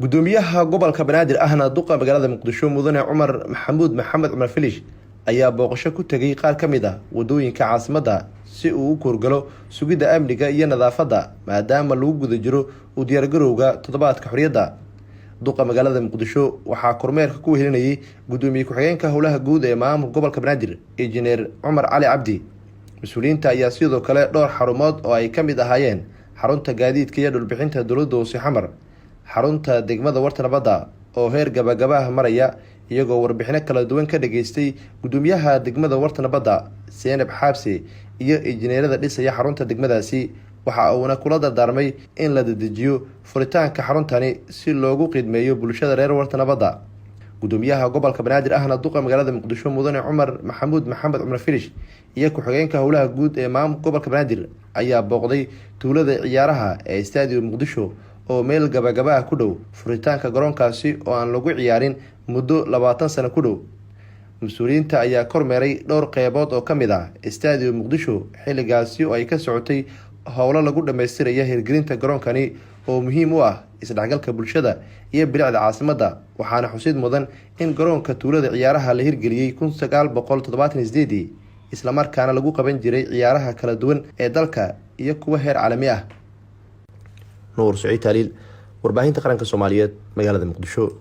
Gudoomiyaha gobolka Banaadir ahna duqa magaalada Muqdisho, mudane Cumar Maxamuud Maxamed Cumar Filish, ayaa booqasho ku tegay qaar ka mid ah wadooyinka caasimadda si uu u kuurgalo sugidda amniga iyo nadaafadda, maadaama lagu guda jiro u diyaargarowga Toddobaadka Xorriyadda. Duqa magaalada Muqdisho waxaa kormeerka ku wehelinayay gudoomiye ku-xigeenka howlaha guud ee maamulka gobolka Banaadir, Injineer Cumar Cali Cabdi. Mas-uuliyiinta ayaa sidoo kale dhowr xarumood oo ay ka mid ahaayeen xarunta gaadiidka iyo dhulbixinta dowladda hoose Xamar, xarunta degmada Warta Nabadda oo heer gabagabaha maraya, iyagoo warbixino kala duwan ka dhageystay gudoomiyaha degmada Warta Nabadda, Seenab Xaabse, iyo injineerada dhisaya xarunta degmadaasi. Waxa uuna kula dardaarmay in la dedejiyo furitaanka xaruntani si loogu qiidmeeyo bulshada reer Warta Nabadda. Gudoomiyaha gobolka Banaadir ahna duqa magaalada Muqdisho, mudane Cumar Maxamuud Maxamed Cumar Filish, iyo ku-xigeenka howlaha guud ee maamulka gobolka Banaadir ayaa booqday tuulada ciyaaraha ee Stadium Muqdisho oo meel gabagaba ah ku dhow furitaanka garoonkaasi oo aan lagu ciyaarin muddo 20 sano ku dhow. Mas-uuliyiinta ayaa kormeeray dhowr qeybood oo ka mid ah Stadium Muqdisho, xilligaasi oo ay ka socotay howlo lagu dhammaystiraya hirgelinta garoonkani oo muhiim u ah isdhexgalka bulshada iyo bilicda caasimadda. Waxaana xusid mudan in garoonka tuulada ciyaaraha la hirgeliyey 1978-dii, islamarkaana lagu qaban jiray ciyaaraha kala duwan ee dalka iyo kuwa heer caalami ah. Nuur Saciid Taaliil, Warbaahinta Qaranka Soomaaliyeed, magaalada Muqdisho.